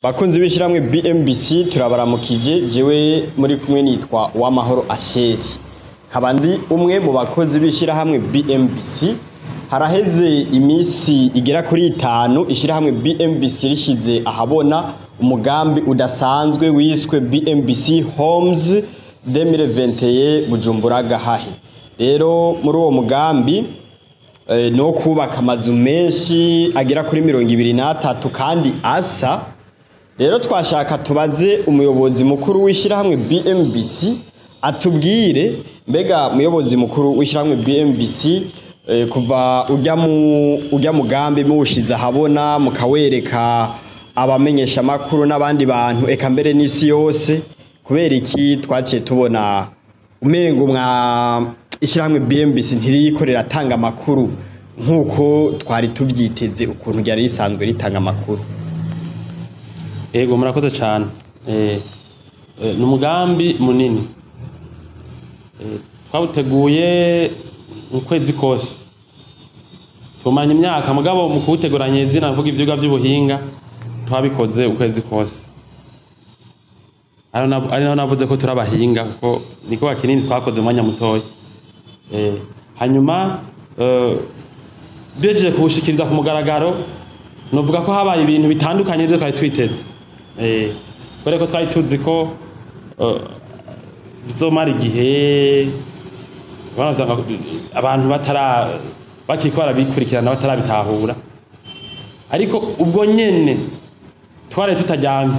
Bakunzi b'ishyirahamwe BMBC, turabaramukije. Jewe muri kumwe nitwa Uwamahoro Asheri, nkaba ndi umwe mu bakozi b'ishyirahamwe BMBC. Haraheze iminsi igera kuri 5 ishyirahamwe BMBC rishize ahabona umugambi udasanzwe wiswe BMBC Homes 2021 Bujumbura Gahahe. Rero muri uwo mugambi no kubaka amazu menshi agera kuri 23 kandi asa. Rero twashaka tubaze umuyobozi mukuru w'ishyirahamwe BMBC atubwire: mbega muyobozi mukuru w'ishyirahamwe BMBC, kuva ujya mugambi muwushize ahabona, mukawereka abamenyesha makuru n'abandi bantu, eka mbere n'isi yose, kubera iki twaciye tubona umengo mwa ishyirahamwe BMBC ntiriko riratanga amakuru nk'uko twari tuvyiteze, ukuntu ryari risanzwe ritanga amakuru? Ego, murakoze cyane. Ni umugambi munini. Twawuteguye mu kwezi kose, tumanye imyaka, mugabo mu kuwuteguranya izina mvuga ivyigwa vy'ubuhinga twabikoze ukwezi kose. Ari naho navuze ko turi abahinga, kuko niko kinini twakoze mu mwanya mutoya. Hanyuma duhejeje kuwushikiriza ku mugaragaro, novuga ko habaye ibintu bitandukanye byo twari twiteze, kubera ko twari tuzi ko bizomara igihe abantu batara bakiriko barabikurikirana, batarabitahura. Ariko ubwo nyene twari tutaryamye,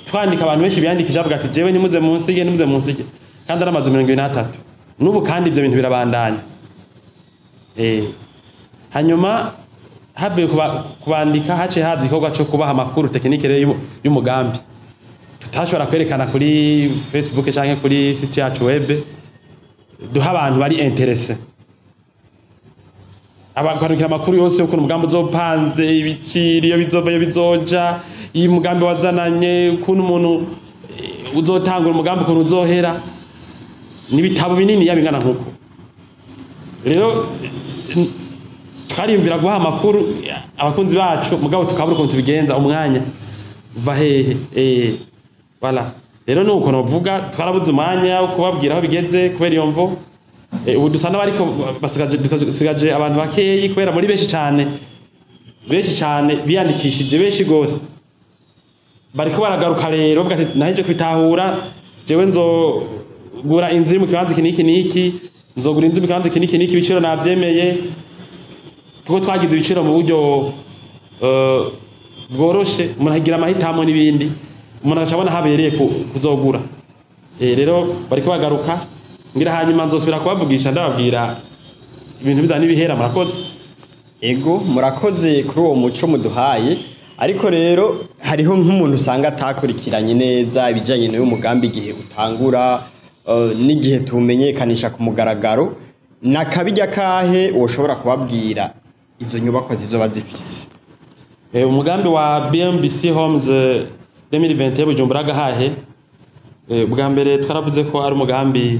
twandika, abantu benshi biyandikisha bavuga ati: "Jewe nimuze munsige, nimuze munsige," kandi ari amazu 23. N'ubu kandi ivyo bintu birabandanya. Hanyuma havuye kubandika, haciye haza igikorwa co kubaha amakuru technique rero y'umugambi tutashobora kwerekana kuri Facebook canke kuri site yacu web, duha abantu bari intéressés abakwandikira amakuru yose y'ukuntu umugambi uzopanze, ibiciro, iyo bizova, iyo bizoja, iyo umugambi wazananye, ukuntu umuntu uzotangura umugambi, ukuntu uzohera. Ni ibitabo binini yabingana nkuko. Rero twariyumvira guha amakuru abakunzi bacu, mugabo tukabura ukuntu tubigenza, umwanya uva hehe? Voilà, rero nuko novuga, twarabuze umwanya wo kubabwira aho bigeze kubera iyo mvo. Ubu dusa n'abariko basigaje, dusigaje abantu bakeyi, kubera muri benshi cane, benshi cane biyandikishije, benshi gose bariko baragaruka. Rero bavuga ati: "Naheje kwitahura, jewe nzogura inzu iri mu kibanza iki n'iki n'iki, nzogura inzu mu kibanza iki n'iki n'iki, ibiciro navyemeye," kuko twagize ibiciro mu buryo bworoshe, umuntu agira amahitamo n'ibindi, umuntu agaca abona habereye kuzogura. Rero bariko bagaruka ngira, hanyuma nzosubira kubavugisha, ndababwira ibintu bizana n'ibihera. Murakoze. Ego, murakoze kuri uwo muco muduhaye. Ariko rero hariho nk'umuntu usanga atakurikiranye neza ibijyanye n'uyu mugambi, igihe utangura n'igihe tuwumenyekanisha ku mugaragaro. Nakabijya kahe woshobora kubabwira izo nyubakwa zizoba zifise? Umugambi wa BMBC Homes 2021 Bujumbura Gahahe, bwa mbere twaravuze ko ari umugambi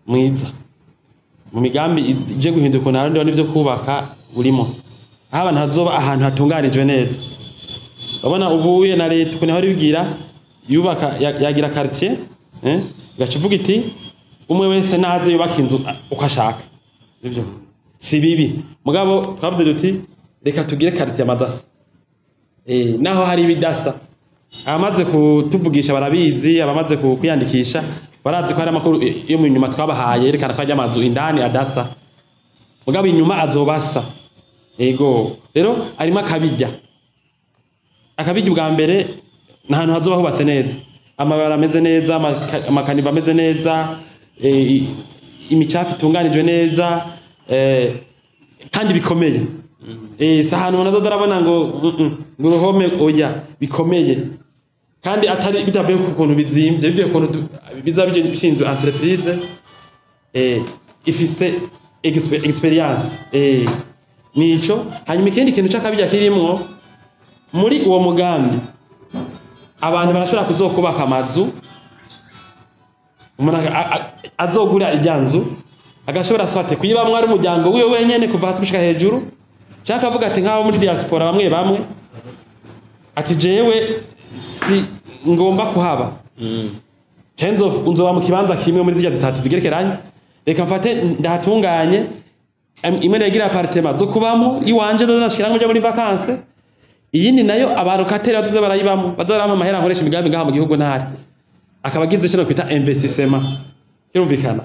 mwiza mu migambi ije guhindura ukuntu abarundi babona ivyo kubaka urimo, aho abantu hazoba ahantu hatunganijwe neza. Urabona ubuye na leta ukuntu ihora ibwira yubaka, yagira quartier, igaca ivuga iti: "Umwe wese naze yubaka inzu uko ashaka." Ivyo si bibi, mugabo twavuze duti: "Reka tugire quartier amadasa, naho hari ibidasa." Abamaze kutuvugisha barabizi, abamaze kwiyandikisha barazi ko hari amakuru yo mu nyuma twabahaye yerekana ko ajya amazu indani adasa, mugabo inyuma azobasa. Ego, rero arimo akabijya. Akabijya ubwa mbere ni ahantu hazoba hubatse neza, amabara ameze neza, ama caniveaux ameze neza, imicafu itunganijwe neza, kandi bikomeye. Si ahantu umuntu azoza arabona ngo ngo uruhome, oya, bikomeye, kandi atari bitavuye ku kuntu bizimvye, bivuye ku kuntu bizaba bishinzwe entreprise ifise expérience. Nico. Hanyuma ikindi kintu c'akabirya kirimwo muri uwo mugambi, abantu barashobora kuzokubaka amazu, umuntu azogura irya nzu agashobora swate kuyibamwo ari umuryango wiwe wenyene kuva hasi gushika hejuru, canke akavuga ati nk'abo muri diaspora bamwe bamwe. Ati jewe si ngomba kuhaba, canke nzoba mu kibanza kimwe muri zirya zitatu zigerekeranye, reka mfate ndahatunganye, imwe ndagira appartement zo kubamo iwanje, nzoshikiramwo nja muri vacances, iyindi nayo aba locataires bazoza barayibamo, bazoza barampa amahera nkoresha imigambi ngaha mu gihugu ntari. Akaba agize ico kwita investissement. Kirumvikana,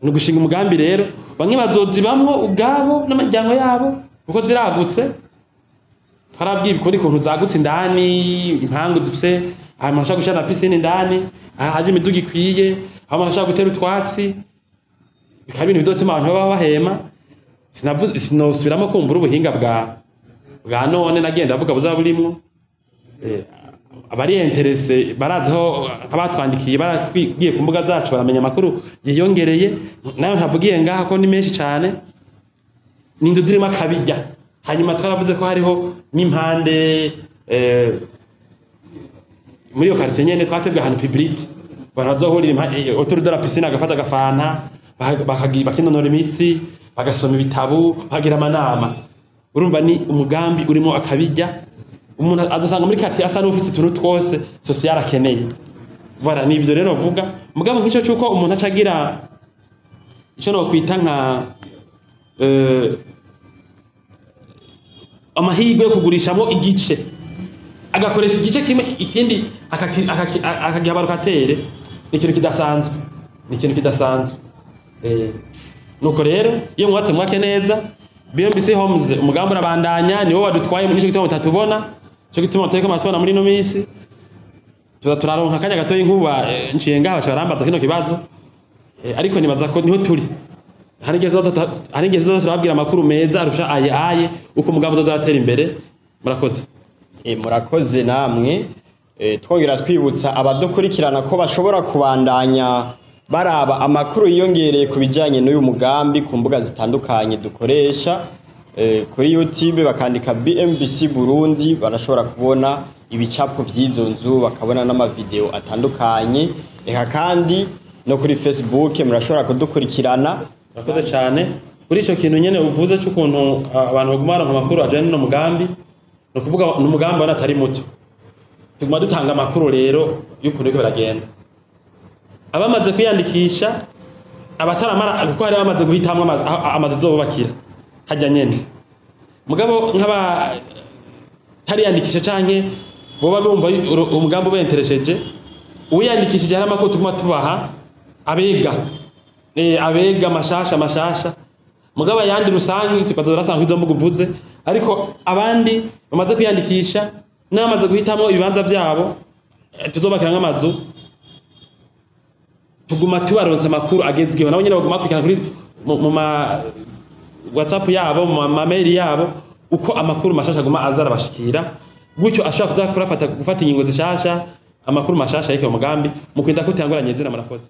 ni ugushinga umugambi. Rero bamwe bazozibamwo ubwabo n'amiryango yabo, kuko ziragutse. Twarabwiye ukundi kuntu zagutse indani, impangu zifise ahantu hashobora gushira na piscine indani, aha haje imiduga ikwiye, aho umuntu ashobora gutera utwatsi, bikaba ibintu bizotuma abantu babaho bahema. Sinavuze, sinosubiramo kumbura ubuhinga bwa none nagenda avuga buzaba burimwo. Abari intéressés barazi aho abatwandikiye, baragiye ku mbuga zacu, baramenya amakuru yiyongereye nayo ntavugiye ngaha ko ni menshi cane. Ni inzu zirimo akabirya. Hanyuma twaravuze ko hariho n'impande muri iyo quartier nyene twateguye ahantu public abantu bazohurira autour de la piscine, agafata agafanta, bakinonora imitsi, bagasoma ibitabu, bagira amanama. Urumva ni umugambi urimo akabirya. Umuntu azosanga muri quartier asa n'ufise utuntu twose social akeneye. Voilà, ni ivyo rero novuga. Mugabo nk'ico cuko umuntu aca agira ico nokwita nka amahirwe yo kugurishamo igice, agakoresha igice kimwe, ikindi akagiha aba locataires, ni ikintu kidasanzwe, ni ikintu kidasanzwe. Nuko rero iyo mwubatse mwake neza. BMBC Homes, umugambi urabandanya, niwo wadutwaye, nico gituma mutatubona, nico gituma mutariko muratubona muri ino minsi. Tuza turaronka akanya gatoyi nkuba nciye ngaha baca barambaza kino kibazo. Ariko nibaza ko niho turi, hari igihe tuzoza turababwira amakuru meza arusha aye aye uko umugambi uzoza uratera imbere. Murakoze. Murakoze namwe. Twongera twibutsa abadukurikirana ko bashobora kubandanya baraba amakuru yiyongereye ku bijyanye n'uyu mugambi ku mbuga zitandukanye dukoresha. Kuri YouTube bakandika BMBC Burundi, barashobora kubona ibicapo vy'izo nzu, bakabona n'amavideo atandukanye. Eka kandi no kuri Facebook murashobora kudukurikirana. Murakoze cyane kuri ico kintu nyene uvuze c'ukuntu abantu baguma baronka amakuru ajanye n'uno mugambi. Ni ukuvuga ni umugambi ubona atari muto, tuguma dutanga amakuru rero y'ukuntu biriko biragenda, abamaze kwiyandikisha, abataramara, kuko hari abamaze guhitamwo amazu azobubakira harya nyene. Mugabo nk'aba tariyandikisha canke boba bumva umugambi ubenteresheje, uwiyandikishije hari amakuru tuguma tubaha abega, abega mashasha mashasha. Mugabo ayandi rusange tukaza turasanga izo mbuga uvuze. Ariko abandi bamaze kwiyandikisha n'abamaze guhitamwo ibibanza vyabo tuzobakira nk'amazu, tuguma tubaronsa amakuru agezweho. Nabo nyene baguma bakurikirana kuri mu ma WhatsApp yabo, mu ma mail yabo, uko amakuru mashasha aguma aza arabashikira, gutyo ashobora kuza kurafata gufata ingingo zishasha, amakuru mashasha y'icyo mugambi mu kwinda kutanguranye izina. Murakoze.